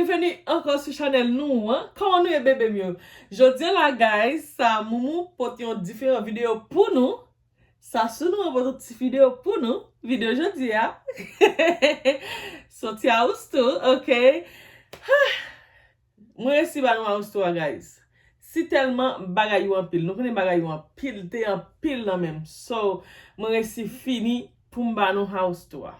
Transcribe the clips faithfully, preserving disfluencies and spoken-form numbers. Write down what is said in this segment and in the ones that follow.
Byenveni ankò sou chanèl nou an. Kòman nou ye, bebe m yo? Jodi a la, guys, Samoumou pote yon diferan videyo pou nou. Samoumou pote yon ti videyo pou nou. Videyo jodi a. Soti a house tour, ok? Mwen resi ba nou a house tour a, guys. Si tèlman bagay yo anpil. Nou konnen bagay yo anpil, te anpil nan menm. So, mwen resi fini pou m ba nou house tour a.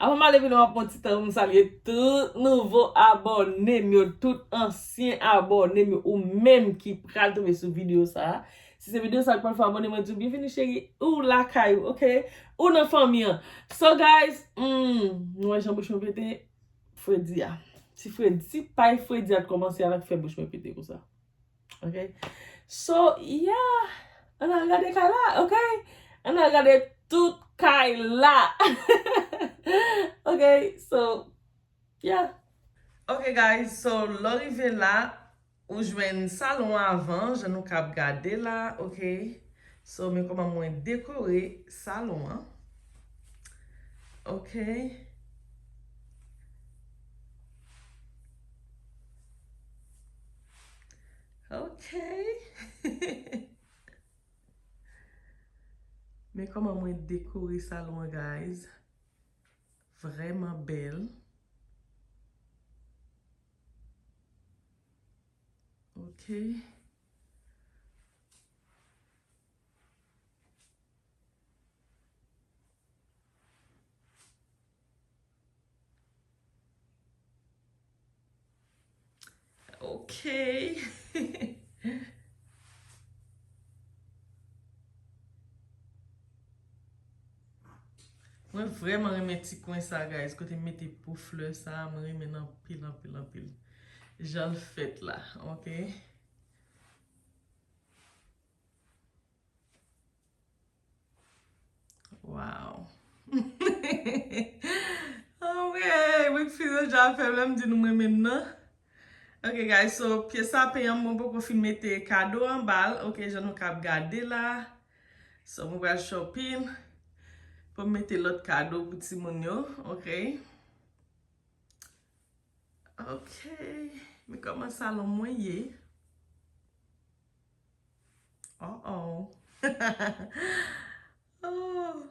Avan m ale pi lwen, m ap pran ti tan pou m salye tout nouvo abòne m yo, tout ansyen abòne m yo, ou menm ki pral tonbe sou videyo sa a. Si se videyo sa a ki pral fè abòne, mwen di w byenveni cheri, ou lakay ou, ok? Ou nan fanmi an. So guys, hmm, nou wè jan bouch mwen pete, fredi a. Ti fredi, ti pay fredi a t kòmanse avèk fè bouch mwen pete konsa. Ok? So, yeah. Ann al gade kay la, ok? Ann al gade tout kay la. Ok? So, yeah. Ok, guys. So, lè w rive la, ou jwenn salon an avan, jan nou kab gade la, ok? So, men kòman mwen dekore salon an. Ok. Ok. Men kòman mwen dekore salon an, guys. Vrèman bèl. Ok. Ok. Mwen vrèman renmen ti kwen sa, guys. Kote m mete po flè sa, mwen renmen l anpil, anpil, anpil. Jan l fèt la, ok? Wow. Anmwey, mwen fizo ja fè lè m di nou mwen menm nan. Ok, guys, so, pye sapen an, mwen poko fin mete kado anba l, ok, jan nou kab gade la. So, mwen pral shopping pou m mete lòt kado pou timoun yo, ok? Ok, men kòman salon mwen ye? Oh, oh. Oh.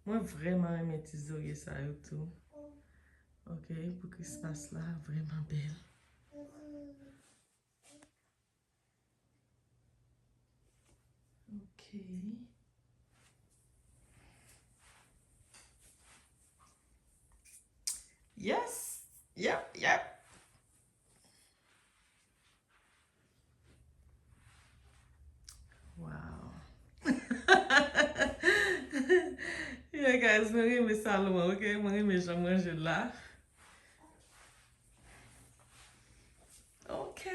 Mwen vrèman renmen ti zorye sa yo tou. Ok, pou Christmas la, vrèman bèl. Ok. Yes. Yep, yep. Wow. Yeah, guys, mwen renmen salon an, ok? Mwen renmen jan m ranje l la. Ok.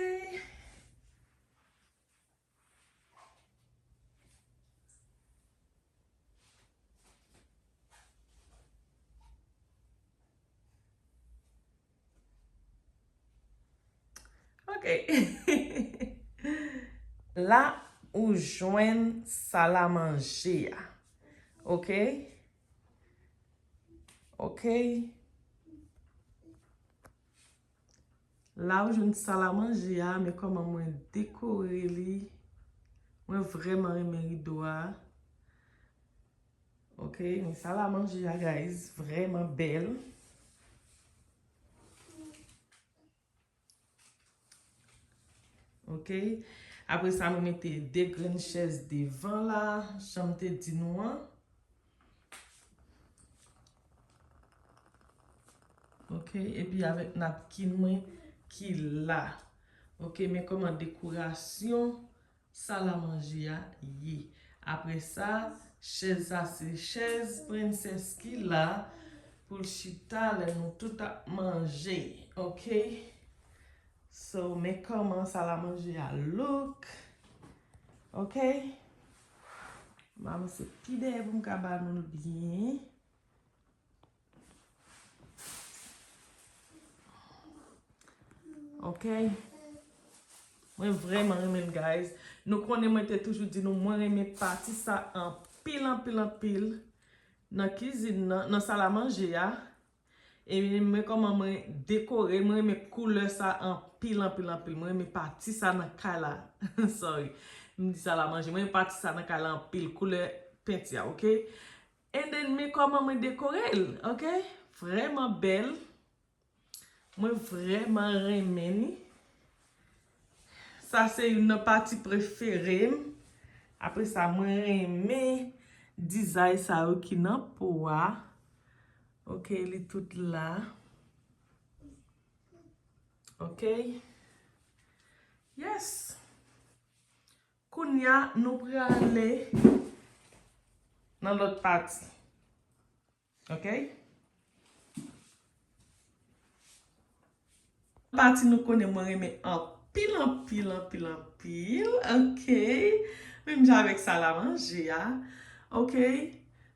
Ok. La ou jwenn sal a manje a. Ok? Ok? La ou jwenn sal a manje a, men kòman mwen dekore li. Mwen vrèman renmen rido a. Ok, men sal a manje a, guys, vrèman bèl. Ok. Apre sa, nou mete de grenn chèz devan la, jan m te di nou an. Ok, epi avèk napkin mwen ki la. Ok, men kòman dekorasyon sal a manje a ye. Apre sa, chèz sa se chèz prensès ki la pou l chita lè nou tout ap manje. Ok? So, men kòman sal a manje a look. Ok? M avanse pi dèyè pou m ka ba nou l byen. Ok? Mwen vrèman renmen l, guys. Nou konnen mwen te toujou di nou, mwen renmen pati sa anpil, anpil, anpil. Nan kizin nan, nan sal a manje a. E mwen kòman mwen dekore, mwen renmen koulè sa anpil, anpil, anpil. Mwen renmen pati sa nan kay la. Sorry. M di sal a manje. Mwen renmen pati sa nan kay la anpil. Koulè penti a, oke? And then, men kòman mwen dekore l, oke? Vrèman bèl. Mwen vrèman renmen li. Sa se youn nan pati prefere m. Apre sa, mwen renmen dizay sa yo ki nan po a. Oke, li tout la. Oke. Yes. Kounya, nou prale nan lòt pati. Oke? Pati nou konnen mwen renmen anpil, anpil, anpil, anpil. Oke? Menm jan avèk sal a manje a. Oke?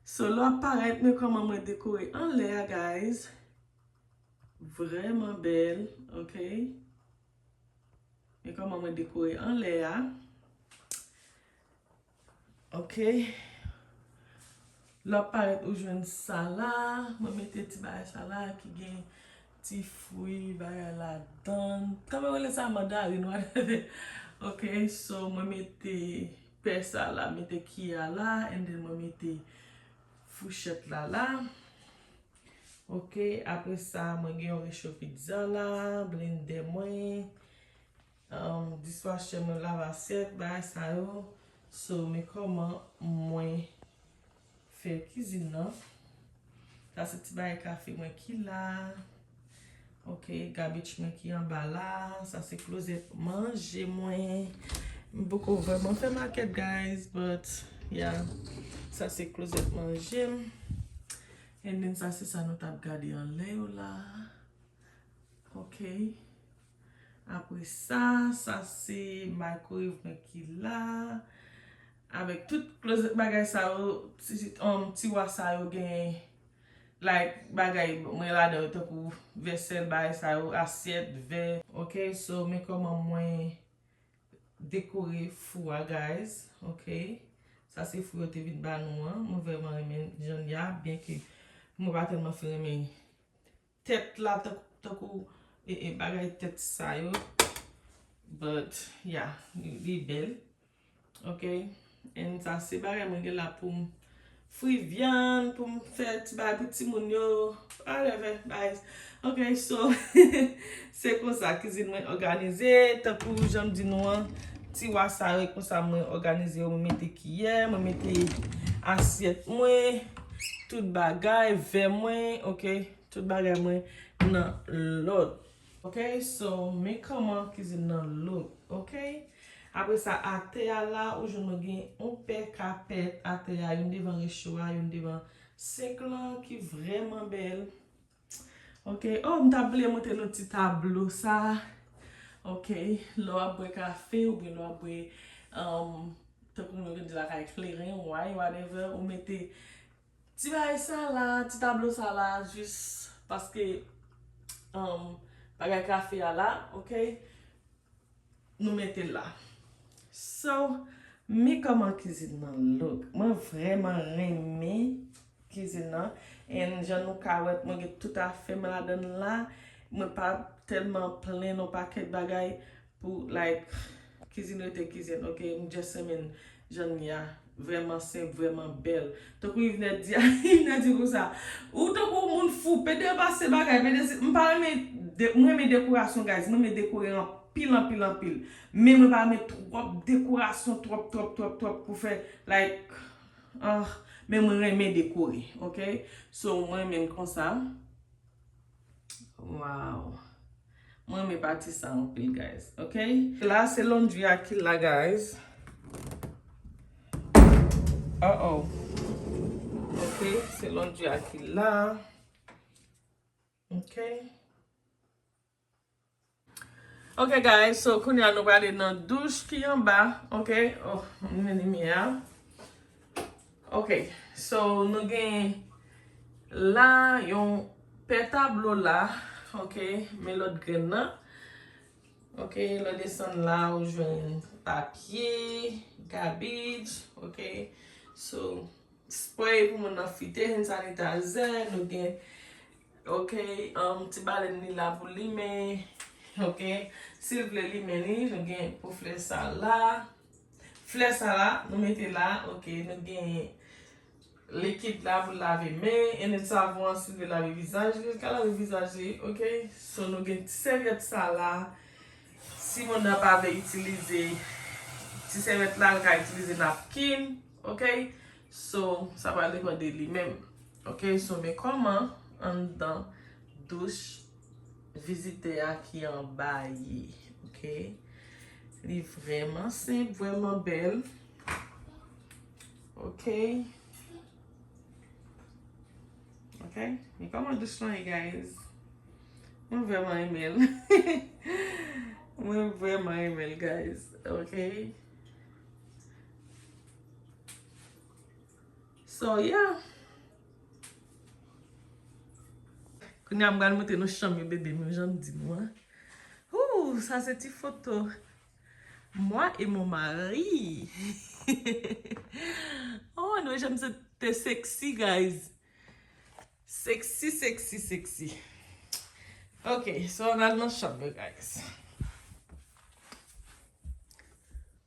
So, lè w ap parèt, men kòman mwen dekore anlè a, guys. Vrèman bèl, oke? Men kòman mwen dekore anlè a. Oke. Lè w ap parèt ou jwenn sa la. Mwen mete ti bagay sa la ki gen ti fwi, bagay ladan. Kòman yo rele sa, mandarin, whatever. Oke, so mwen mete pè sa la, mete kiyè a la, and then mwen mete fouchèt la la. Oke, apre sa, mwen gen yon recho pizza la, blendè mwen, um, dishwasher mwen, lave asyèt, bagay sa yo. So, men kòman mwen fè kizin nan. Sa se ti bagay kafe mwen ki la. Oke, garbage mwen ki anba la. Sa se klozèt manje mwen. M poko vrèman fè makèt, guys, but, yeah. Sa se klozèt manje m. And then, sa se sa nou t ap gade anlè yo la. Oke. Apre sa, sa se microwave mwen ki la. Avèk tout klozèt bagay sa yo, ti, um, tiwa sa yo gen, like, bagay mwen ladan yo, tankou vèsèl, bagay sa yo, asyèt, vè. Oke, so, men kòman mwen dekore fou a, guys. Oke. Sa se fou yo te vin ba nou an. Mwen vrèman renmen jan l ye a, byenke mwen pa tèlman fin renmen tèt la, tank-, tankou, e, e, bagay tèt sa yo. But, yeah, li, li bèl. Oke. And sa se bagay mwen gen la pou m fri vyann, pou m fè ti bagay pou timoun yo. Whatever, guys. Oke, so, se konsa kizin mwen òganize. Tankou jan m di nou an, tiwa sa yo, e konsa mwen òganize yo. Mwen mete kiyè, mwen mete asyèt mwen, tout bagay, vè mwen, oke? Tout bagay mwen nan lòd. Oke, so, men kòman kizin nan look, oke? Apre sa, atè a la, ou jwenn mwen gen yon pè kapèt atè a, youn devan recho a, youn devan senk lan, ki vrèman bèl. Oke, oh, m t ap bliye montre nou ti tablo sa. Oke, lè w ap bwè kafe oubyen lè w ap bwè, um, tankou nou te di lakay kleren, wine, whatever, ou mete ti bagay sa la, ti tablo sa la, jis paske, um, bagay kafe a la, oke? Nou mete l la. So, men kòman kizin nan look. Mwen vrèman renmen kizin nan. And jan nou ka wè, mwen gen tout afè m ladan l la. Mwen pa tèlman plenn yon pakèt bagay pou, like, kizin rete kizin, oke? M just renmen jan l ye a. Vrèman senp, vrèman bèl. Tankou Yvenette di, Yvenette di konsa, ou tankou moun fou, pede pase bagay, pede se, m pa renmen de-, mwen renmen dekorasyon, guys, mwen renmen dekore anpil, anpil, anpil. Men mwen pa renmen twòp dekorasyon, twòp, twòp, twòp, twòp pou fè, like, ah, men mwen renmen dekore, oke? So, mwen renmen l konsa. Wow. Mwen renmen pati sa anpil, guys. Oke? La, se laundry a ki la, guys. Uh-oh. Oke, se laundry a ki la. Oke. Oke, guys, so kounye a nou prale nan douch ki anba. Oke? Oh, m gen limyè a. Ok, so nou gen la yon pè tablo la, ok, men lòt grenn nan. Ok, lè w desann la, ou jwenn papye, gabij, ok. So, spray pou moun nan frite, hand sanitizer, nou gen, ok, um, ti balèn li la pou limen, ok. Si l vle limen li, nou gen pou flè sa la. Flè sa la, nou mete la, ok, nou gen likid la pou lave men, and then savon an si l vle lave vizaj li, l ka lave vizaj li, ok? So, nou gen ti sèvyèt sa la. Si moun nan pa vle itilize ti sèvyèt la, l ka itilize napkin, ok? So, sa pral depann de li menm. Ok, so men kòman anndan douch vizitè a ki anba ye, ok? Li vrèman senp, vrèman bèl. Ok. Ok, men kòman douch lan ye, guys? Mwen vrèman renmen l. Mwen vrèman renmen l, guys. Ok. So, yeah. Kounye a m pral montre nou chanm yo, bebe, menm jan m di nou an. Ooh, sa se ti foto. Moi et mon mari. Oh, nou janm se te sexy, guys. Sexy, sexy, sexy. Ok, so n al nan chanm yo, guys.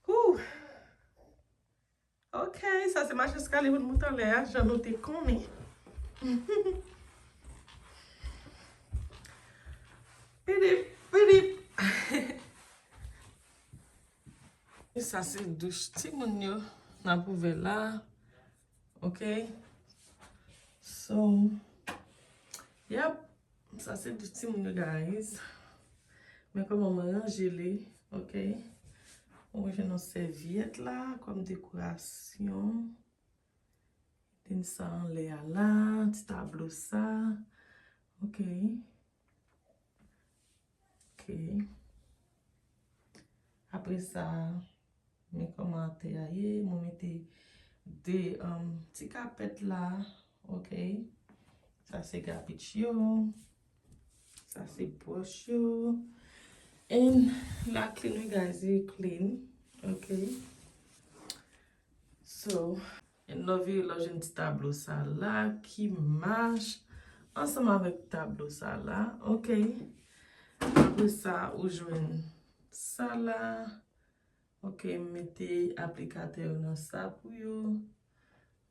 Ooh. Ok, sa se mach eskalye pou n moute anlè a, jan nou te konnen. Pidip, pidip. E sa se douch timoun yo, n ap ouvè la. Ok. So, yep. Sa se douch timoun yo, guys. Men kòman mwen ranje li, ok? Mwen jwenn yon sèvyèt la kòm dekorasyon. Tin sa anlè a la, ti tablo sa. Ok. Ok. Apre sa, men kòman atè a ye, mwen mete de, um, ti kapèt la, ok. Sa se gabich yo, sa se bwòch yo. And la clean, wi guys, li clean, ok. So, and love you, love jwenn ti tablo sa la ki mach ansanm avèk tablo sa la, ok. Apre sa, ou jwenn sa la. Ok, m mete aplikatè yo nan sa pou yo.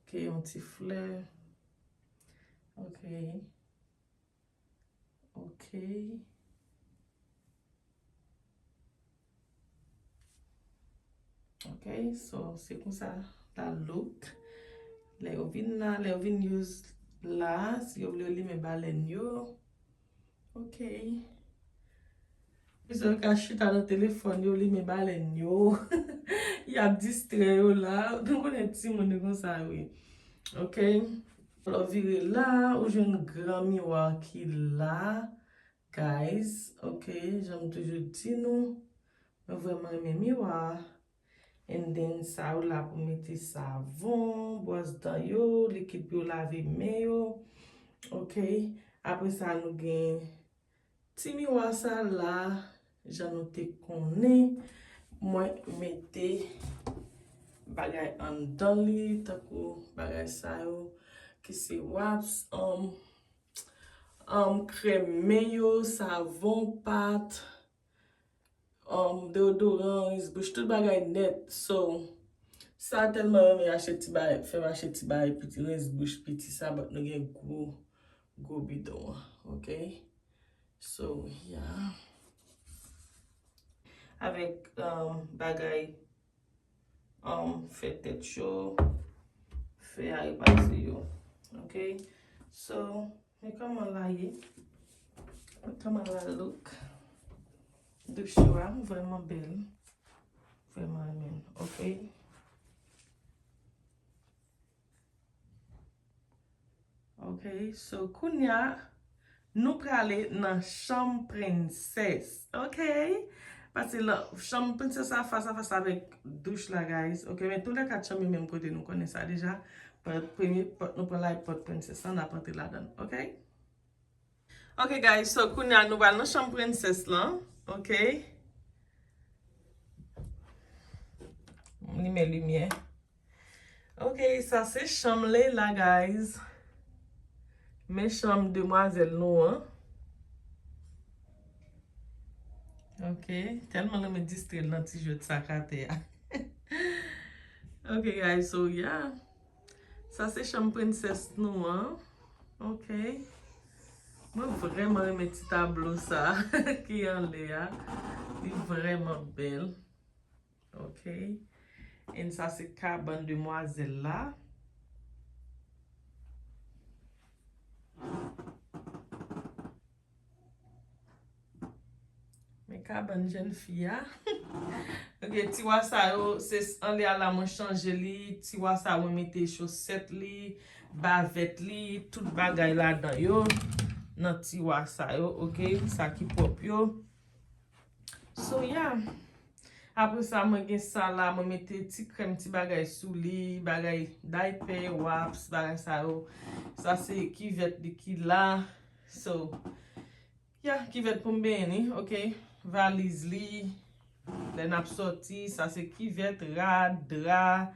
Ok, yon ti flè. Ok. Ok. Ok, so se konsa la look. Lè yo vin la, lè yo vin use la, si yo vle yo limen balèn yo. Ok. Plis yo ka chita nan telefòn yo, limen balèn yo. Y ap distrè yo la. Nou konnen timoun yo konsa yo ye. Ok. Lè w vire la, ou jwenn gran miwa ki la. Guys, ok, jan m toujou di nou, mwen vrèman renmen miwa a. And then, sa yo la pou mete savon, bwòs dan yo, likid pou yo lave men yo. Ok. Apre sa, nou gen ti miwa sa la, jan nou te konnen. Mwen mete bagay anndan li, tankou bagay sa yo, ki se wipes, um, um, krèm men yo, savon, pat, um, deodoran, rens bouch, tout bagay nèt. So, sa tèlman renmen achte ti bagay, fè m achte ti bagay piti, rens bouch piti sa, but nou gen gwo, gwo bidon an, ok? So, yeah. Avèk, um, bagay, um, fè tèt yo, fè a repase yo. Ok? So, men kòman la ye? Men kòman la look? Douch yo a vrèman bèl. Vrèman renmen. Ok? Ok, so kounye a, nou prale nan chanm prensès, ok? Pase la, chanm prensès la fas a fas avèk douch la, guys, ok? Men toulèkat chanm yo menm kote, nou konnen sa deja. Pòt, premye pòt, nou pran la, pòt prensès la, n ap antre ladan l, ok? Ok, guys, so kounye a, nou pral nan chanm prensès lan, ok? Limen limyè. Ok, sa se chanm Leila, guys. Men chanm demwazèl nou an. Ok, tèlman renmen distre l nan ti jwèt sa k atè a. Ok, guys, so yeah. Sa se chanm prensès nou an. Ok. Mwen vrèman renmen ti tablo sa ki anlè a. Li vrèman bèl. Ok. And sa se kabann demwazèl la. Men kabann jèn fi a. Ok, tiwa sa yo, se s- anlè a la mwen chanje li. Tiwa sa mwen mete chosèt li, bavèt li, tout bagay ladan yo. Nan tiwa sa yo, ok, sa ki pwòp yo. So, yeah. Apre sa, mwen gen sa la, mwen mete ti krèm, ti bagay sou li, bagay daypè, waps, bagay sa yo. Sa se kivèt li ki la. So, yeah, kivèt pou m benyen li, ok? Valiz li, lè n ap sòti, sa se kivèt, rad, dra.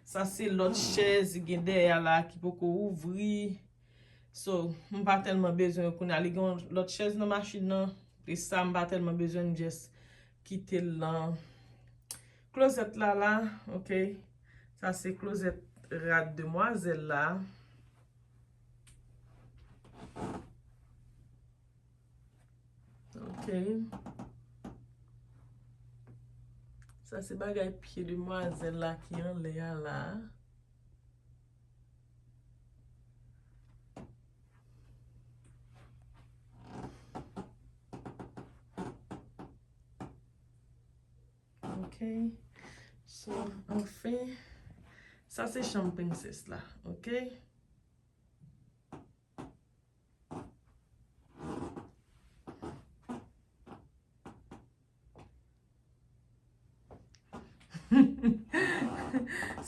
Sa se lòt chèz, gen dèyè a la ki poko ouvri. So, m pa tèlman bezwen yo kounye a. Li gen yon lòt chèz nan machin nan. E sa, m pa tèlman bezwen, m just kite l nan klozèt la, la, ok? Sa se klozèt rad demwazèl la. Ok. Sa se bagay pye demwazèl la ki anlè a la. Ok. So, anfen, sa se chanm prensès la, ok?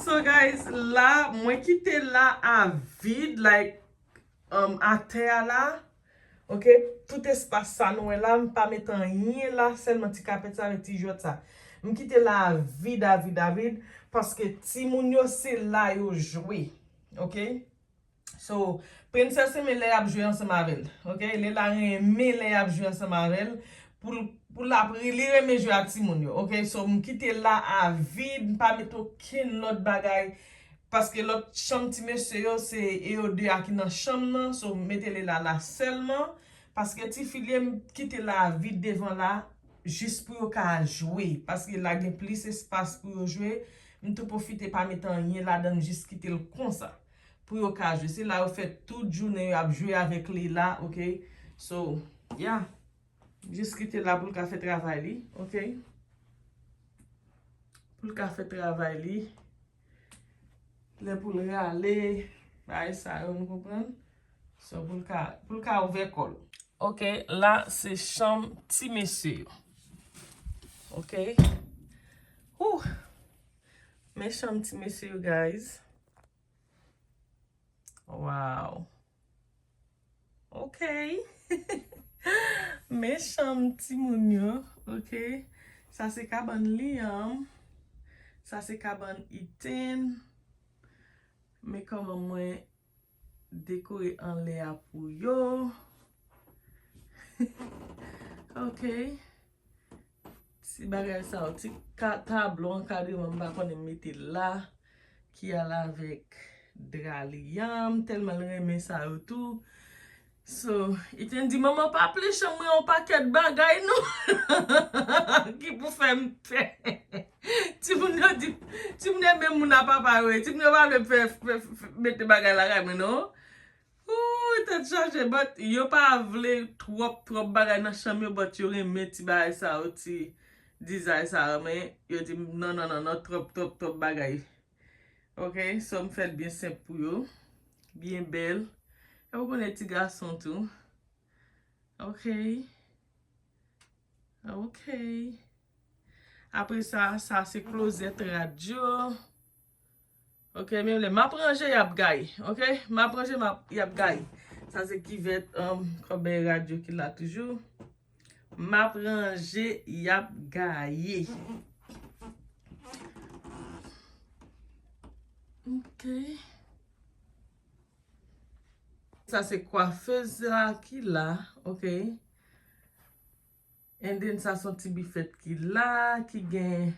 So, guys, la, mwen kite la a vid, like, um, atè a la. Ok, tout espas sa nou wè la, m pa met anyen la, sèlman ti kapèt sa avèk ti jwèt sa. M kite la a vid, a vid, a vid, paske timoun yo se la yo jwe. Ok? So, prensès renmen lè y ap jwe ansanm avè l. Ok? Leila renmen lè y ap jwe ansanm avè l. Pou l, pou l ap ri, li renmen jwe ak timoun yo. Ok? So, m kite la a vid, m pa met okenn lòt bagay. Paske lòt chanm ti mesye yo, se e yo de a ki nan chanm nan. So, m mete Leila la sèlman. Paske tifi li, m kite la a vid devan la, jis pou yo ka jwe. Paske la gen plis espas pou yo jwe. M tou pwofite pa met anyen ladan l, jis kite l konsa. Pou yo ka jwe. Se la yo fè tout jounen yo ap jwe avèk Leila, ok? So, yeah. Jis kite l la pou l ka fè travay li, ok? Pou l ka fè travay li. Lè pou l rale, bagay sa yo, nou konprann? So, pou l ka, pou l ka ouvè kò l. Ok, la se chanm ti mesye yo. Ok? Wouh! Men chanm ti mesye yo, guys. Wow. Ok. Men chanm timoun yo, ok. Sa se kabann Liam. Sa se kabann Ethan. Men kòman mwen dekore anlè a pou yo. Ok. Ti bagay sa yo, ti ka, tablo ankadreman, m pa konnen m mete la, ki al avèk dra Liam, tèlman l renmen sa yo tou. So, Ethan di, "Manman, pa ple chanm mwen yon pakèt bagay, non." Ki pou fè m pè. Timoun yo di, timoun yo men moun a papa yo ye. Timoun yo pa vle fè, fè, fè, mete bagay lakay mwen, non. Ooh, tèt chaje, but yo pa vle twòp, twòp bagay nan chanm yo, but yo renmen ti bagay sa yo, ti dizay sa yo, men yo di m, "Non, non, non, non, twòp, twòp, twòp bagay." Ok, so m fè l byen senp pou yo. Byen bèl. E ou konnen ti gason tou. Ok. Ok. Apre sa, sa se klozèt rad yo. Ok, menm lè m ap ranje, y ap gaye. Ok, m ap ranje, m ap, y ap gaye. Sa se kivèt, um, kòbèy rad yo ki la toujou. M ap ranje, y ap gaye. Sa se kwafez la ki la, ok? And then sa se yon ti bifèt ki la, ki gen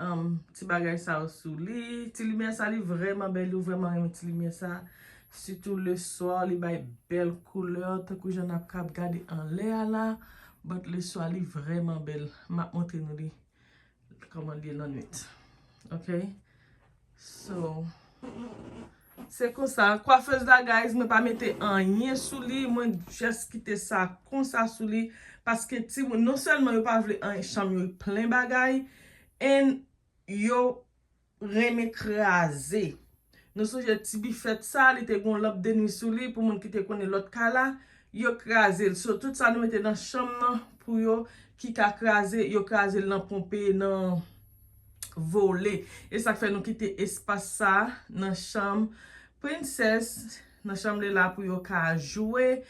um, ti bagay sa yo sou li. Ti limyè sa li vrèman bèl, ou vrèman renmen ti limyè sa. Sitou le swa, li bay bèl koulè, tankou jan n ap kab gade anlè a la. But le swa, li vrèman bèl. M ap montre nou li, kòman li ye lannwit. Ok? So, se konsa, kwafez la, guys, mwen pa mete anyen sou li, mwen just kite sa konsa sou li, paske timoun, non sèlman yo pa vle anyen, chanm yo plen bagay, and yo renmen kraze. Nou sonje ti bifèt sa, li te gon lanp de nwi sou li, pou moun ki te konnen lòt kay la, yo kraze l. So, tout sa nou mete nan chanm nan pou yo, ki ka kraze, yo kraze l nan ponpe, nan vole. E sa k fè nou kite espas sa nan chanm Princess, nan chanm li la pou yo ka jwe,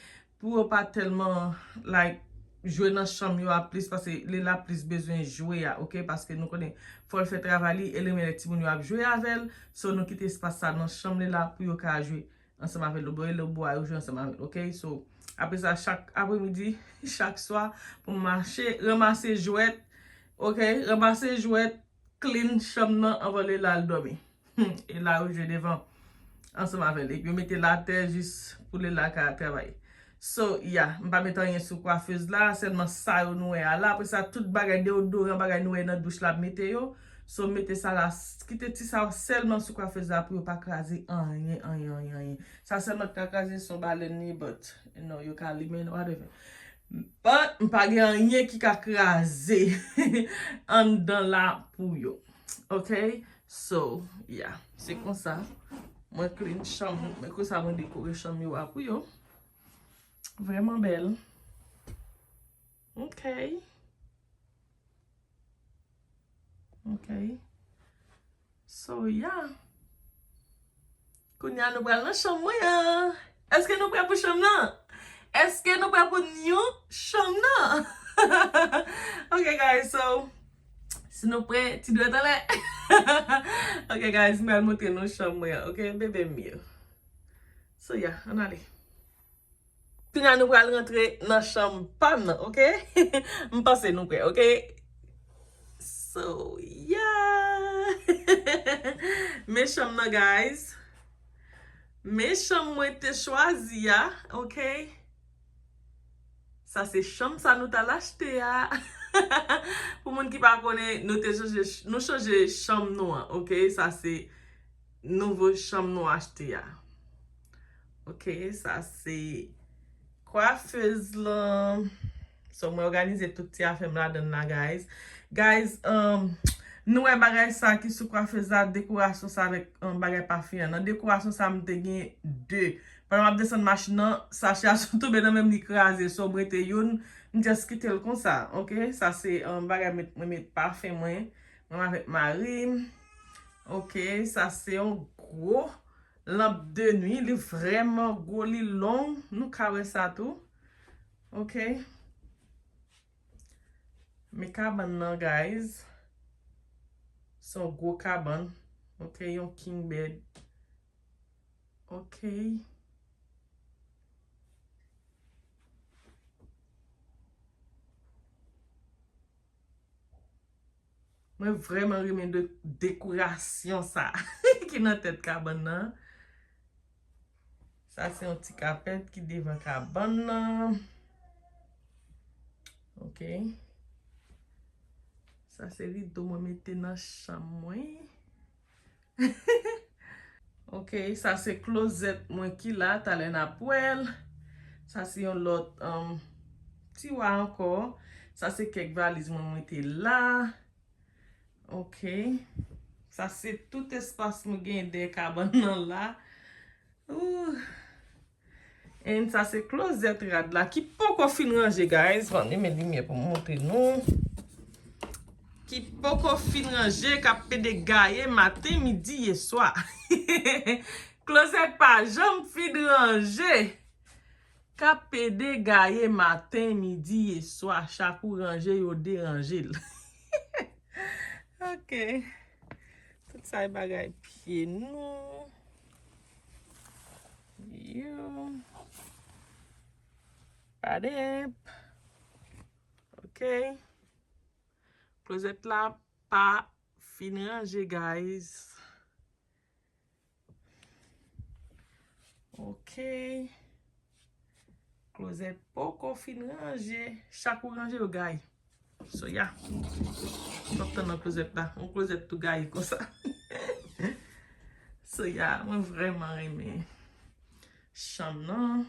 pou yo pa tèlman, like, jwe nan chanm yo a plis, paske li la plis bezwen jwe a, ok? Paske nou konnen, fò l fè travay li, e li renmen lè timoun yo ap jwe avè l. So, nou kite espas sa nan chanm li la pou yo ka jwe ansanm avè l, oubyen lè bwa yo jwe ansanm avè l, ok? So, apre sa, chak apremidi, chak swa, pou m mache, ranmase jwèt, ok? Ranmase jwèt, clean chanm nan anvan li la al dòmi. Hmm, e la yo jwe devan, ansanm avè l. Epi yo mete l atè jis pou li la ka travay. So, yeah, m pa mete anyen sou kwafez la, sèlman sa yo nou wè a la. Apre sa, tout bagay, deodoran, bagay nou wè nan douch la, mete yo. So, mete sa la, s- kite ti sa yo sèlman sou kwafez la pou yo pa kraze anyen, anyen, anyen, anyen. Sa sèlman ki ka kraze se yon balèn li, but, you know, yo ka limen, whatever. But, m pa gen anyen ki ka kraze anndan la pou yo. Ok? So, yeah. Se konsa. Mwen clean chanm, mwen konsa mwen dekore chanm yo a pou yo. Vrèman bèl. Ok. Ok. So, yeah. Kounye a nou pral nan chanm mwen an. Èske nou prè pou chanm nan? Èske nou prè pou new chanm nan? Ok, guys, so, si nou prè, ti dwèt anlè. Ok, guys, m pral montre nou chanm mwen an, ok, bebe m yo. So, yeah, ann ale. Kounye a nou pral rantre nan chanm pa m nan, ok? M panse nou prè, ok? So, yeah! Men chanm nan, guys. Men chanm mwen te chwazi a, ok? Sa se chanm sa nou t al achte a. Pou moun ki pa konnen, nou te chanje, nou chanje chanm nou an, ok? Sa se nouvo chanm nou achte a. Ok, sa se kwafez lan. So, mwen òganize tout ti afè m ladan l la, guys. Guys, um, nou wè bagay sa ki sou kwafez la, dekorasyon sa avèk, um, bagay pafen an. Nan dekorasyon sa, m te gen de. Pandan m ap desann machin nan, sachè a sot tonbe nan men m, li kraze. So, m rete youn, m just kite l konsa, ok? Sa se, um, bagay met, mwen met pafen mwen. Mwen avèk mari m. Ok, sa se yon gwo lanp de nwi. Li vrèman gwo, li long. Nou ka wè sa tou. Ok. Men kabann nan, guys. Se yon gwo kabann. Ok, yon king bed. Ok. Mwen vrèman renmen de, dekorasyon sa ki nan tèt kabann nan. Sa se yon ti kapèt ki devan kabann nan. Ok. Sa se rido mwen mete nan chanm mwen. Ok, sa se klozèt mwen ki la, talè n ap wè l. Sa se yon lòt, um, tiwa ankò. Sa se kèk valiz mwen mete la. Ok. Sa se tout espas mwen gen dèyè kabann nan la. Ooh. And sa se klozèt rad la ki poko fin ranje, guys. Ban m limen limyè pou m montre nou. Ki poko fin ranje, k ap pede gaye maten, midi, e swa. Klozèt pa janm fin ranje. K ap pede gaye maten, midi, e swa. Chak ou ranje, yo deranje l. Ok. Tout sa e bagay pye nou. you. Padep. Ok. Klozèt la pa fin ranje, guys. Ok. Klozèt poko fin ranje. Chak ou ranje yo gaye. So, yeah. M p ap tann nan klozèt la. Yon klozèt tou gaye konsa. So, yeah, mwen vrèman renmen chanm nan.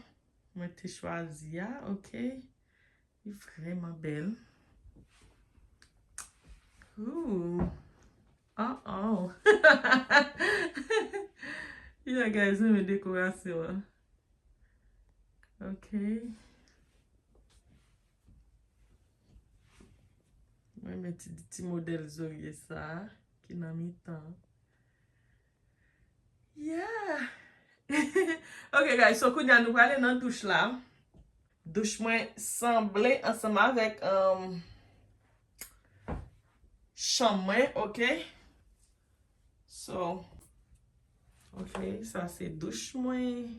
Mwen te chwazi a, ok. Li vrèman bèl. Ooh. Uh-oh. Yeah, guys, renmen dekorasyon an. Ok. Mwen renmen ti, ti modèl zorye sa a ki nan mitan. Yeah. Ok, guys, so kounye a nou prale nan douch la. Douch mwen sanble ansanm avèk, um, chanm mwen, ok? So, ok, sa se douch mwen.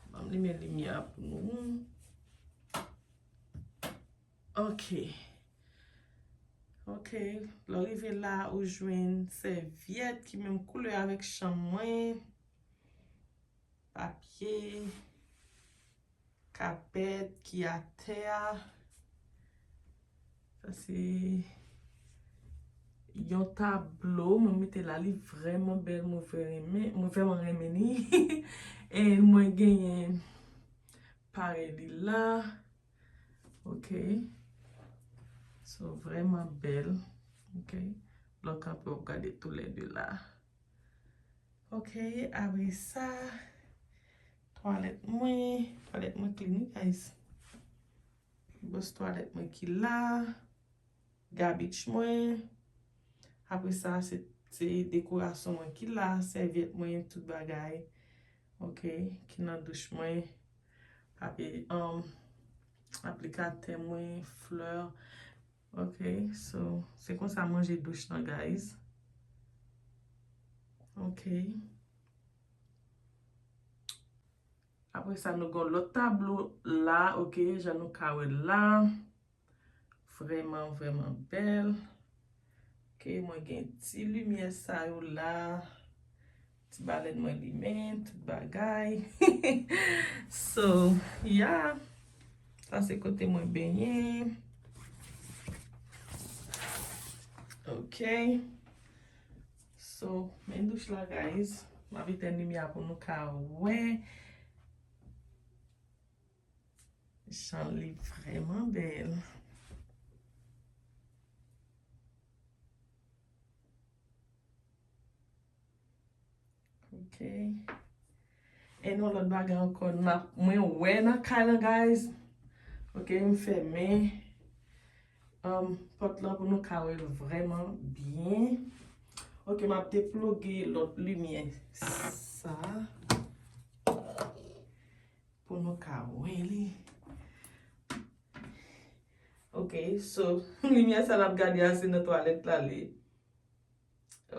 Ban m limen limyè a pou nou. Ok. Ok, lè w rive la, ou jwenn sèvyèt ki menm koulè avèk chanm mwen. Papye, kapèt ki atè a. Sa se yon tablo, mwen mete la, li vrèman bèl, mwen vrè renmen, mwen vrèman renmen li. E mwen genyen parèy li la. Ok. So, vrèman bèl. Ok. Lè w kanpe, w ap gade toulède la. Ok, apre sa, twalèt mwen, twalèt mwen clean, wi, guys. Bòs twalèt mwen ki la, gabich mwen. Apre sa, se, se dekorasyon mwen ki la, sèvyèt mwen, tout bagay. Ok, ki nan douch mwen. Papye, um, aplikatè mwen, flè. Ok, so, se konsa manje douch nan, guys. Ok. Apre sa, nou gen lòt tablo la, ok, jan nou ka wè la. Vrèman, vrèman bèl. Ok, mwen gen ti limyè sa yo la. Ti balèn mwen limen, tout bagay. So, yeah. Sa se kote mwen benyen. Ok. So, men douch la, guys. M ap etèn limyè a pou nou ka wè. Jan li vrèman bèl. Ok. E yon lòt bagay ankò, n ap, mwen wè nan kay lan, guys. Ok, m fèmen, um, pòt lan pou nou ka wè l vrèman byen. Ok, m ap deploge lòt limyè sa. Pou nou ka wè li. Ok, so, limyè sa n ap gade a, se nan twalèt la li.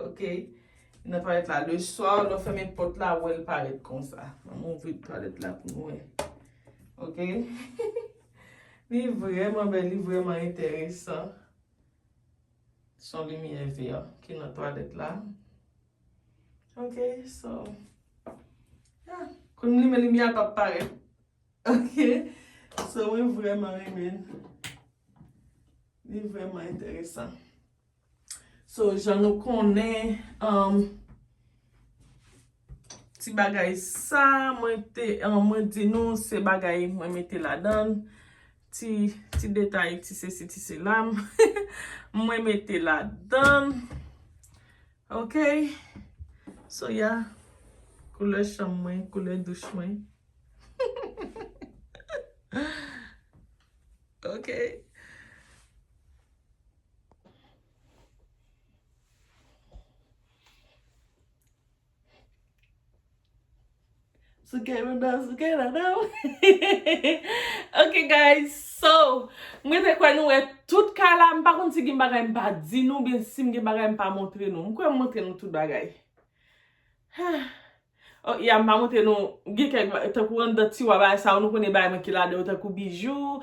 Ok, nan twalèt la. Leswa, lè w fèmen pòt la, w wè l parèt konsa. Ann ouvri twalèt la pou nou wè. Ok. Li vrèman bèl, li vrèman enteresan. Se yon limyè vè ki nan twalèt la. Ok, so, yeah. Kon m limen limyè a, l p ap parèt. Ok, so, mwen vrèman renmen l. Li vrèman enteresan. So, jan nou konnen, um, ti bagay sa, mwen te, um, mwen di nou, se bagay mwen mete ladan. Ti, ti detay, ti sesi, ti sela. Mwen mete ladan. Ok. So, yeah. Koulè chanm mwen, koulè douch mwen. Ok. Souke nan dan, souke nan dan. Ok, guys, so, mwen te kwè nou wè tout kay la, m pa konn si gen bagay m pa di nou, oubyen si m gen bagay m pa montre nou. M kwè m montre nou tout bagay. Oh, ya, m pa montre nou, gen kèk ba-, tankou anndan tiwa bagay sa yo, nou konnen bagay mwen ki ladan yo, tankou bijou,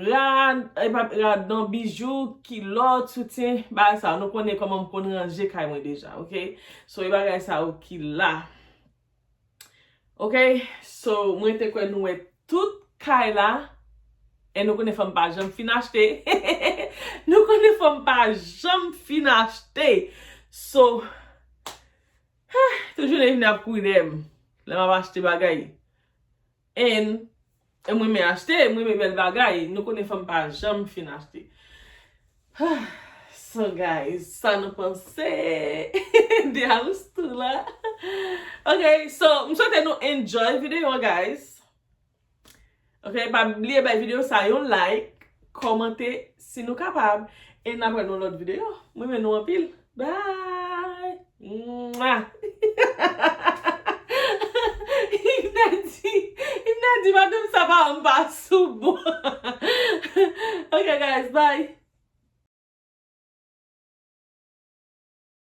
rad, e pa rad non, bijou, kilòt, soutyen, bagay sa yo, nou konnen kòman m konn ranje kay mwen deja, ok? So, e bagay sa yo ki la. Ok? So, mwen te kwè nou wè tout kay la, e nou konnen fanm pa janm fin achte. Nou konnen fanm pa janm fin achte. So, toujou vin ap kouri dèyè m lè m ap achte bagay. And, e mwen renmen achte, mwen renmen bèl bagay. Nou konnen fanm pa janm fin achte. So, guys, sa nou panse de House Tour la? Ok, so, m swete nou enjoy videyo an, guys. Ok, pa bliye bay videyo sa yon like, kòmante si nou kapab, e n ap wè nan lòt videyo. Mwen renmen nou anpil. Bye! Mwah! Inadi, Inadi, madanm sa pa anba sou bon. Ok, guys, bye!